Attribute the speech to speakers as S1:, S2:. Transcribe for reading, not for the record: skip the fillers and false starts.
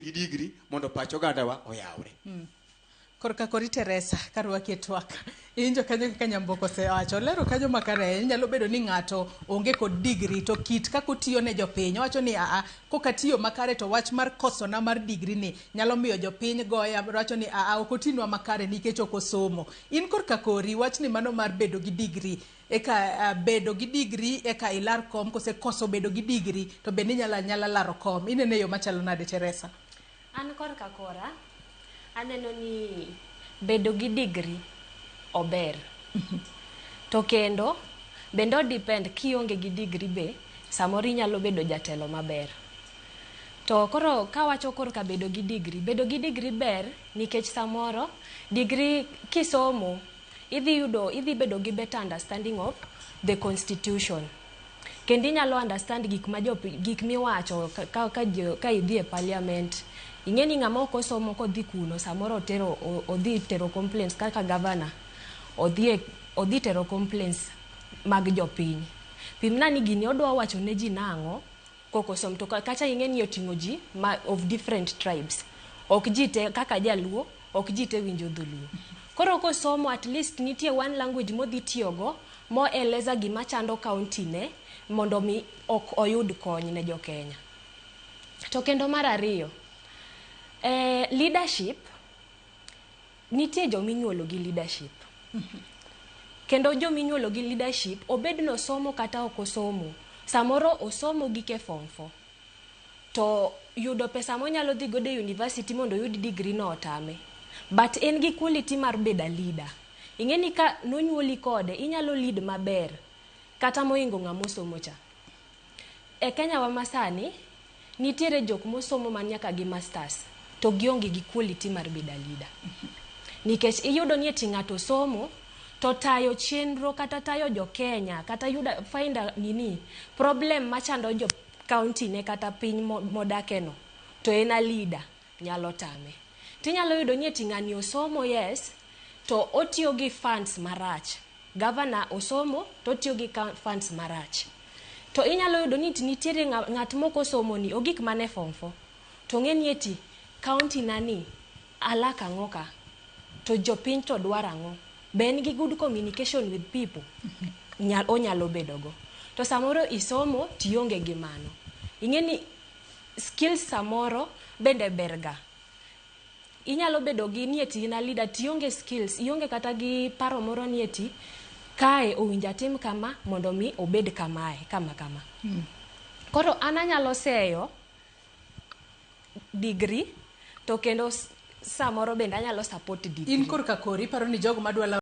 S1: Gi degree mondo pach ogandawa oyawre.
S2: Korka kori Teresa, karwaki e twak. Iwinjo kanyo kaka Nyamboko osewacho, olero kanyo makare, nyalo bedo ni ng'ato onge kod degree to kit kaka otiyo ne jopiny. Owacho ni aa, koka tiyo makare to wach mar kosona mar degree ni nyalo miyo jopiny goya, wacho ni aa, ok otinwa makare nikech ok osomo. In korka kori, wachni mano mar bedo gi degree, eka bedo gi degree eka ilar kom kose koso bedo gi degree to bende inyalo anyala laro kom. Inene yo machalo nade, Teresa?
S3: An korka kora, aneno ni bedo gi degree ober. To kendo, bende o depend kionge gi degree be, samoro inyalo bedo jatelo maber. To koro kawacho korka bedo gi degree, bedo gi degree ber nikech samoro degree kisomo idhi yudo idhi bedo gi better understanding of the constitution. Kendo inyalo understand gik ma gik miwacho ka idhi e parliament. Ing'e ni ng'ama ok osomo kodhi kuno samoro otero odhi tero complaints kaka governor odhi tero complaints mag jopiny. Pimna ni gini odwa wacho ne ji nang'o kokosom to kacha ing'e ni oting'o ji ma of different tribes. Ok ji te kaka jaluo, ok ji te winjo dholuo. Koro kosomo, at least nitie one language modhi tiyogo mo eleza gima chando county ne mondo mi ok oyud kony ne jokenya. To kendo mar ariyo, leadership nitie jominyuolo gi leadership. Kendo jominyuolo gi leadership obed nosomo kata ok osomo, samoro osomo gike form 4 to yudo pesa monyalo dhi godo e university mondo oyud degree no otame. But en gi quality mar bedo a leader. Ing'e ni ka nonyuoli kode, inyalo lead maber kata mohingo ng'ama osomo cha. E Kenya wa masani, nitiere jok mosomo man nyaka gi masters to gionge gi quality mar bedo a leader. Nikech iyudo ni eti ng'ato somo to tayo chenro kata tayo jo Kenya kata yudo find a nini problem machando jo county ne kata piny modake no to en a leader nyalo tame. Tinyalo yudo ni eti ng'ani osomo, yes, to otiyo gi funds marach. Governor osomo to otiyo gi funds marach. To inyalo yudo ni nitiere ng'at mok osomo ni ogik mana e form 4 to ng'e ni eti county na ni alak ang'o ka to jopiny to dwaro ang'o, be en gi good communication with people? Onyalo bedo go. To samoro isomo tionge gi mano. Ing'e ni skills samoro bende ber ga. Inyalo bedo gi ni eti in a leader tionge skills, ionge kata gi paro moro ni eti kae owinjo atim kama mondo mi obed kamae kama kama. Koro an anyalo seyo degree to kendo samoro bende anyalo support degree.
S2: In korka kori iparo ni jogo madwa